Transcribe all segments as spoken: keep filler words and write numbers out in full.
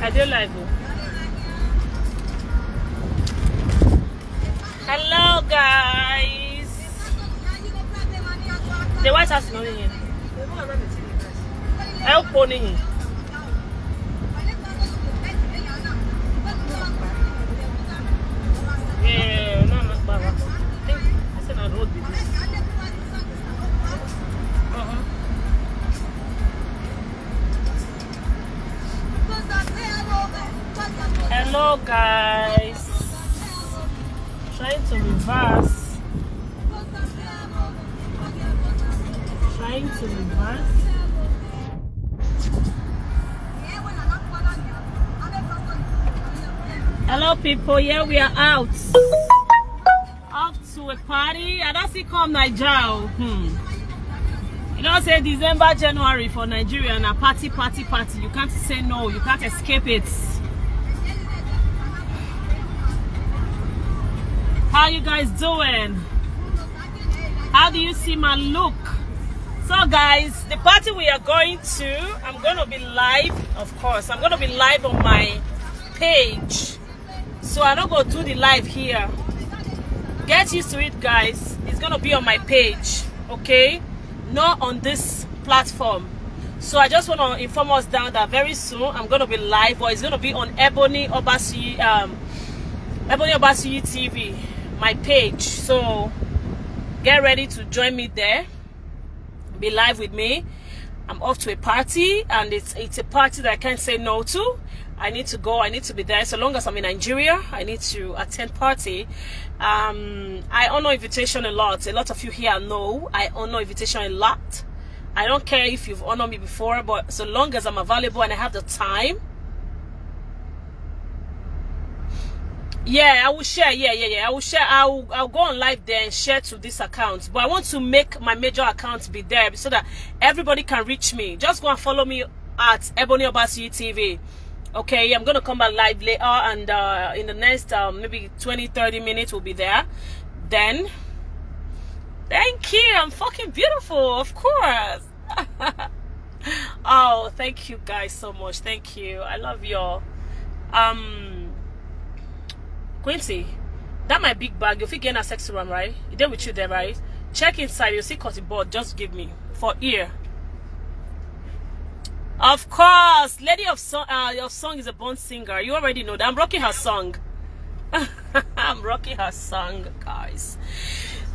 I dey live o. Hello, guys. The White House no here. Help pony here. Yeah, no, no, Baba. I say na road be this. Uh-huh. Hello, guys. Trying to reverse. Trying to reverse. Hello, people. Here we are out. Off to a party. I don't see come Nigeria. Hmm. You know, say December, January for Nigeria na party, party, party. You can't say no. You can't escape it. How you guys doing? How do you see my look? So, guys, the party we are going to, I'm gonna be live, of course. I'm gonna be live on my page. So I don't go do the live here. Get used to it, guys. It's gonna be on my page, okay? Not on this platform. So I just want to inform us down that very soon I'm gonna be live, but it's gonna be on Ebony Obasi, um, Ebony Obasi T V, my page. So get ready to join me there. Be live with me. I'm off to a party, and it's it's a party that I can't say no to. I need to go. I need to be there. So long as I'm in Nigeria, I need to attend party. Um, I honor invitation a lot. A lot of you here know I honor invitation a lot. I don't care if you've honored me before, but so long as I'm available and I have the time, yeah, I will share. Yeah, yeah, yeah. I will share. I'll I'll go on live there and share to this account. But I want to make my major account be there so that everybody can reach me. Just go and follow me at Ebony Obasi T V. Okay, I'm gonna come back live later, and uh, in the next um, maybe twenty, thirty minutes we'll be there. Then, thank you. I'm fucking beautiful, of course. Oh, thank you guys so much. Thank you. I love you all. Um, Quincy, that my big bag. You fit get a sexy one, right? You there with you there, right? Check inside. You see, cause the board. Just give me for ear. Of course, Lady of Song. Uh, your song is a born singer. You already know that. I'm rocking her song. I'm rocking her song, guys.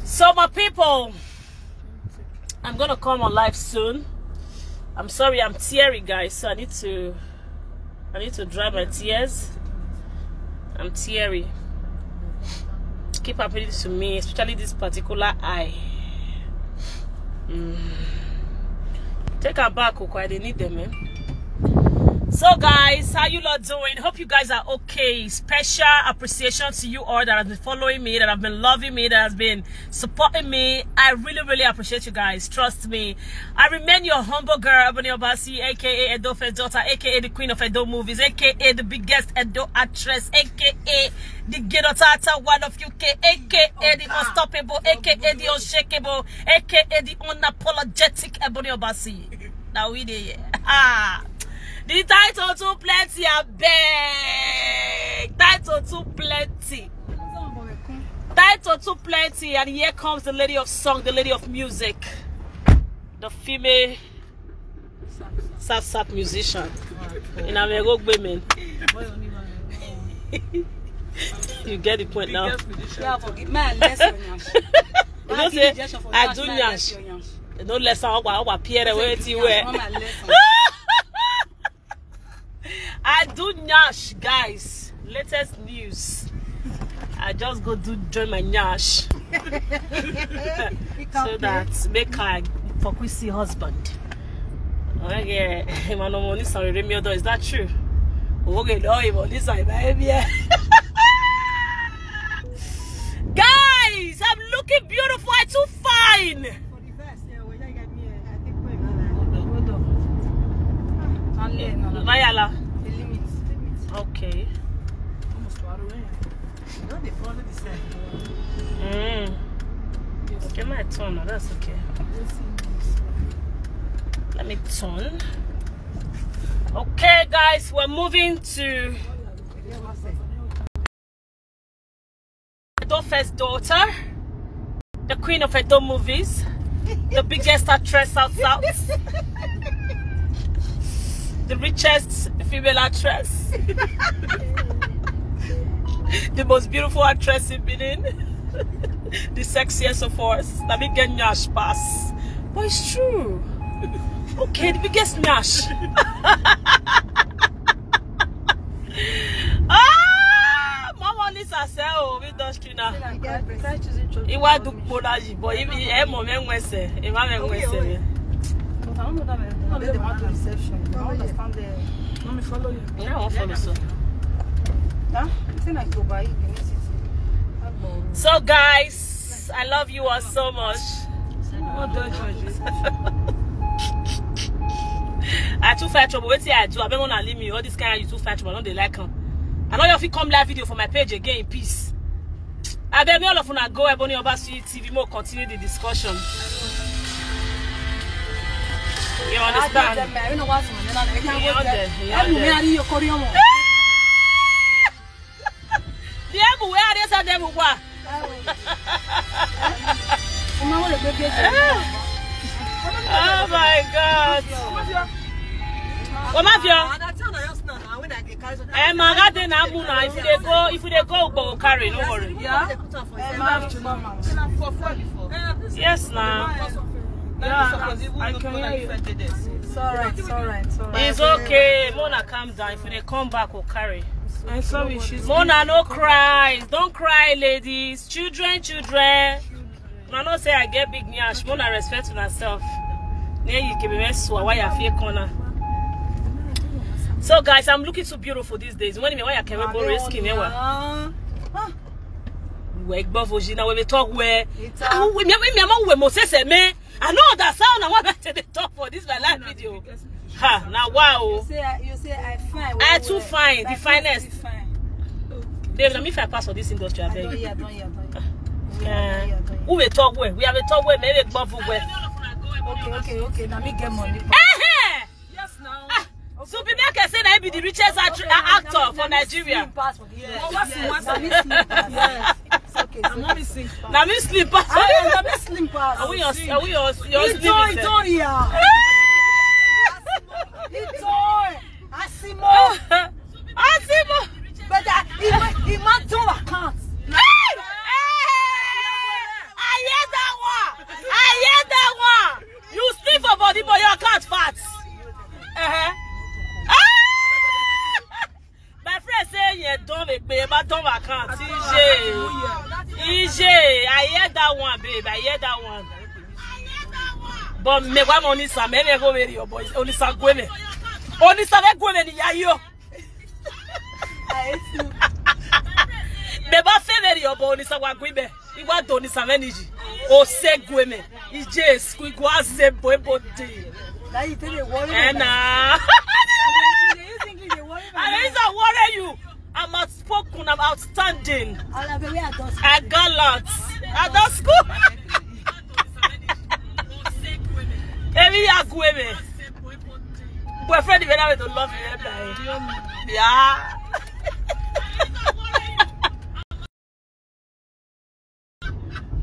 So, my people, I'm gonna come on live soon. I'm sorry, I'm teary, guys. So I need to, I need to dry my tears. I'm teary. Keep happening to me, especially this particular eye. Mm. Take her back, Oko. I dey need them, eh? So, guys, how you lot doing? Hope you guys are okay. Special appreciation to you all that have been following me, that have been loving me, that has been supporting me. I really, really appreciate you guys. Trust me. I remain your humble girl, Ebony Obasi, A K A Edo Fest daughter, A K A the queen of Edo movies, A K A the biggest Edo actress, A K A the Ghetto Tata, one of U K, A K A the unstoppable, A K A the unshakable, A K A the unapologetic Ebony Obasi. Now we dey here. Ah, the title too plenty, I beg. Title too plenty. Title too plenty, and here comes the lady of song, the lady of music, the female sap sap musician. In Amegogbe, man. You get the point now. Yeah, forgive me. I less your nyash. You know say I do nyash. No less, I wa, I wa, Pierre, where ti where. I do nyash, guys. Latest news. I just go do join my nyash. So that make I for Quincy husband. Okay, man, no money, sorry, Remy Odo, is that true? Okay, no, you money, sorry, baby. Guys, I'm looking beautiful. I too fine. For the verse, yeah, well, you got me, eh, I think, wait, hold on. Hold on. Mayala. The limit. Okay. Almost to Aruwe. You know they follow the same. Mm. Okay, my turn. That's okay. Let me turn. Okay, guys, we're moving to Edo first daughter, the queen of Edo movies, the biggest actress out south, the richest female actress, the most beautiful actress in Benin, the sexiest of us. Let me get nyash pass. But it's true. Okay, the biggest nyash. Ah, mama, Lisa say, oh, we don't street now. Iwa dukpo na yi, but if he emo me ngwese, e ma me ngwese. But I don't know that many. They want to reception. I don't understand the. Let me follow you. Yeah, I want follow so. Huh? It's like go by Benin City. So guys, I love you all so much. I too fight trouble. Wetin I do? I beg una leave me. All this kind of you too fight trouble. I no dey like am. I no fit come live video for my page again in peace. I beg me all of una go Ebony Oba Suyi T V. Mo continue the discussion. You understand? You understand? The emu wey I dey send them wa. Oh my God. Omafia. Eh, ma, that day na mu na. If you dey go, if you dey go, go carry. No worry. Yeah. Yes, na. Yeah, I can hear you. It's all right, it's all right, it's all right. It's okay. Mona, calm down. If you dey come back, go carry. I'm sorry, she's Mona, no cry. Don't cry, ladies. Children, children. Una know say I get big nyash. Mona, respect una self. Near you give me swa why I feel corner. So guys, I'm looking so beautiful these days. When me why I can go risking ewa. We gbọ́ fojì na we be talk we. Ah, we me me me mo se se me. I know that sound I want to dey talk for this my live video. Ha, na wow. You say I, you say I fine. I too fine, the finest. Babe, na me if I pass for this industry, I beg. Yeah, who we talk we? We have a talk we, maybe gbọ́ fún we. Okay, okay, okay. Now me get money. Eh, eh. Yes, now. So be make I say na he be the richest actri- Okay, uh, actor na- for na- Nigeria. Slim pass for this. Yes. Yes. Na me slim pass. Yes. It's okay, it's okay. Na me slim pass. Ah, na me slim pass. Are we your, are we your, your slim? Ito, Ito, yeah. Ito, Asimo. Asimo. But uh, he, he might do account. Hey! Hey! I hear that one. I hear that one. You sleep for body, but your account fat. Uh-huh. Ah! My friend say you don't make me, but don't account. E J, E J, I hear that one, babe. I hear that one. But me wa money sa me me go marry your boys. Only sa go me. Only sa me go me ni ya yo. I hate you. Me ba fe marry your boy, only sa wa go me. Iwa do ni seven iji. O se gweme. Ije sku igwa se boy body. Now you tell me worry. Eh, me. Nah. You use English, they worry me. I don't worry you. I'm outspoken, I'm outstanding. I love the way I don't I gallant. I don't school. Emi ya gweme. Boyfriend, you better to love you. Yeah.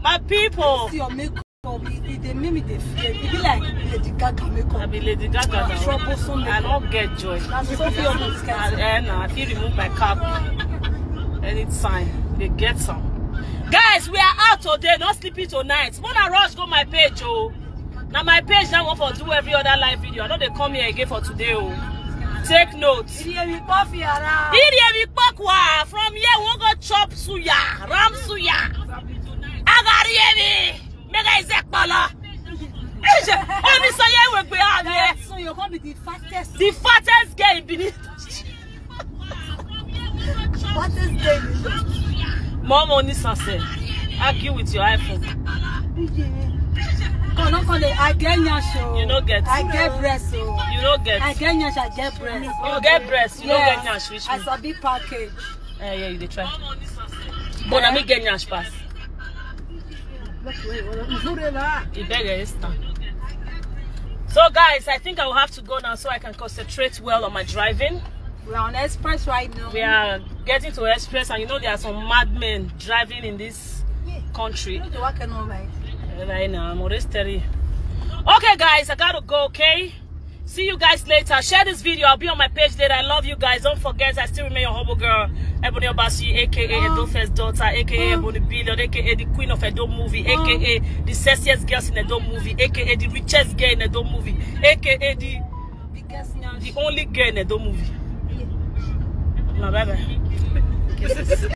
My people. See your makeup, e, e dey make me dey fear. E be like Lady Gaga makeup. I be Lady Gaga now. Troublesome makeup. I no get joy. Na so fear all this kind of thing. Eh, na, I fit remove my cap anytime. They get some. Guys, we are out today, not sleeping tonight. Mona rush go my page, oh. Na my page now one for do every other live video. I no dey come here again for today, oh. Take note. Iri emi puff yara. Iri emi puff wa. From here, we go chop suya, ram suya. Agari emi. Mega is a pala. Only say we gbe abi. So you come be the fastest. The fastest girl in Benin. What is daily? Mom, only say argue with your iPhone. Come on, come on. I get nyash o. You no get. I get breast o. You no get. I get nyash, I get breast. You get breast, you no get nyash, which I mean sabi package. Eh, yeah, you dey try. But na me get nyash pass. Ibere Esther. So, guys, I think I will have to go now so I can concentrate well on my driving. We're on express right now. We are getting to express, and you know there are some madmen driving in this Yeah. country. You know the work and all right. Right now, I'm already steady. Okay, guys, I gotta go. Okay, see you guys later. Share this video. I'll be on my page later. I love you guys. Don't forget, I still remain your humble girl, Ebony Obasi, aka Edo First Daughter, aka Ebony Billion, aka the Queen of Edo Movie, aka the sexiest girls in Edo Movie, aka the richest girl in Edo Movie, aka the Biggest news. The only girl in Edo Movie. Yeah. No, bye bye.